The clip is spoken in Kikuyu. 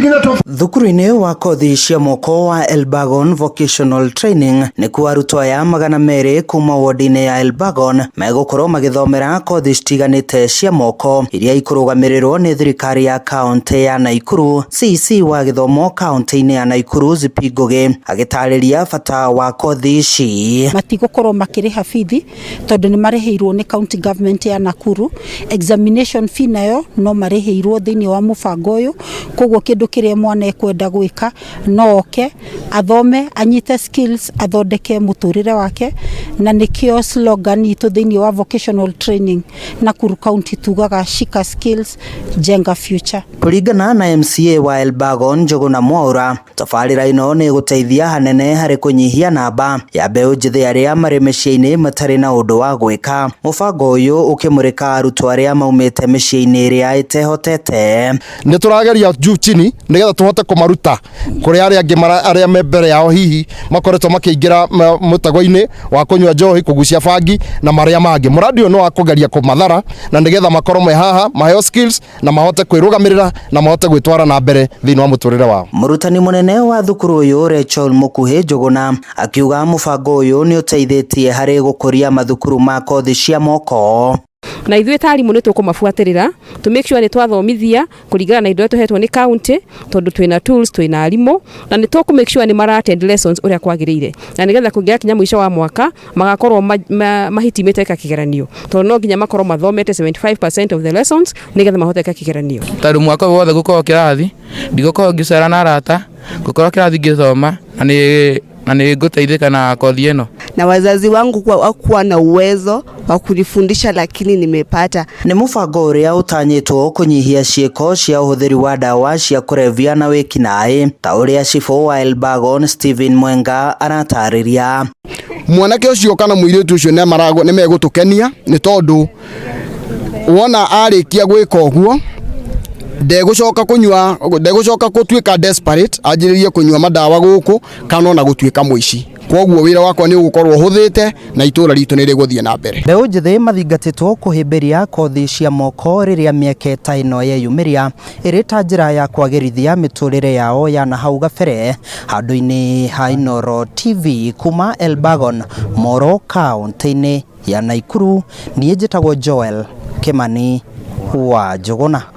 Zingine Thukuru-inĩ wa kothi cia moko wa Elburgon Vocational Training nĩkuo arutwo aya 200 kuma wodi-inĩ ya Elburgon megũkorwo magĩthomera kothi citiganĩte cia moko iria ikũrũgamĩrĩrwo nĩ thirikari ya kaunti ya Nakuru. CEC wa gĩthomo kaunti-inĩ ya Nakuru Zipi Ngugi agĩtarĩria bata wa kothi ici. Matigũkorwo makĩrĩha bithi tondũ nĩ marĩhĩirwo nĩ county government ya Nakuru. Examination fee nayo no marĩhĩirwo thĩinĩ wa mũbango ũyũ, koguo kĩndũ kĩrĩa mwana ekwenda gwĩka no oke athome, anyite skills, athondeke mũtũrĩre wake, na nĩkĩo slogan itũ thĩinĩ wa vocational training Nakuru County tugaga, "Shika skills, jenga future." Kũringana na MCA wa Elburgon Njũgũna Mwaũra, tabarĩra ĩno nĩ ĩgũteithia hanene harĩ kũnyihia namba ya mbeũ njĩthĩ arĩa marĩ mĩciĩ-inĩ matarĩ na ũndũ wa gwĩka. Mũbango ũyũ ũkĩmũrĩka arutwo arĩa maumĩte mĩciĩ-inĩ ĩrĩa ĩtehotete. Nĩ tũrageria juu chini nĩgetha tũhote kũmaruta kũrĩ arĩa angĩ arĩa me mbere yao, hihi makoretwo makĩingĩra mũtego-inĩ wa kũnyua njohi, kũgucia bangi na marĩa mangĩ. Mũradi ũyũ nĩ wa kũgeria kũmathara na nĩgetha makorwo me haha, maheo skills na mahote kwĩrũgamĩrĩra na mahote gwĩtwara na mbere thĩinĩ wa mũtũrĩre wao. Mũrutani mũnene wa thukuru ũyũ Rachel Mũkuhĩ Njũgũna akiuga mũbango ũyũ nĩ ũteithĩtie harĩ gũkũria mathukuru ma kothi cia moko. Na ithuĩ ta arimũ nĩ tũkũmabuatĩrĩra to make sure nĩ twathomithia kũringana na indo iria tũhetwo nĩ county, tondũ twĩna tools, twĩna arimũ, na nĩ tũkũ make sure nĩ mara attend lessons ũrĩa kwagĩrĩire, na nĩgetha kũngĩgakinya mũico wa mwaka magakorwo mahitimĩte ka kĩgeranio, tondũ no nginya makorwo mathomete 75% of the lessons nĩgetha mahote ka kĩgeranio. Tondũ mwaka ũyũ wothe ngũkorwo kĩrathi, ndigũkorwo ngĩcera na arata, ngũkorwo kĩrathi ngĩthoma, na nĩ ngũteithĩka na kothi ĩno. Na wazazi wangu hawakuwa na uwezo wa kunifundisha, lakini nimepata. Nĩ mũbango ũrĩa ũtanyĩtwo kũnyihia ciĩko cia ũhũthĩri wa ndawa cia kũrebia na wĩkinaĩ, ta ũrĩa cibũ wa Elburgon Stephen Mwenga aratarĩria. Mwanake ũcio kana mũirĩtu ũcio nĩ megũtũkenia, nĩ tondũ wona arĩkia gwĩka ũguo ndegũcoka kũnyua, ndegũcoka gũtuĩka desperate anjĩrĩrie kũnyua madawa gũkũ kana ona gũtuĩka mũici. Koguo wĩra wakwa nĩ ũgũkorwo ũhũthĩte na itũũra ritũ nĩ rĩgũthiĩ na mbere. Mbeũ njĩthĩ mathingatĩtwo kũhĩmbĩria kothi cia moko rĩrĩa mĩeke ta ĩno yeyumĩria ĩrĩ ta njĩra ya kwagĩrithia mĩtũrĩre yao ya nahau gabere. Handũ-inĩ ha Inooro TV kuma Elburgon, Moro, kaunti-inĩ ya Nakuru, niĩ njĩtagwo Joel Kimani wa Njũgũna.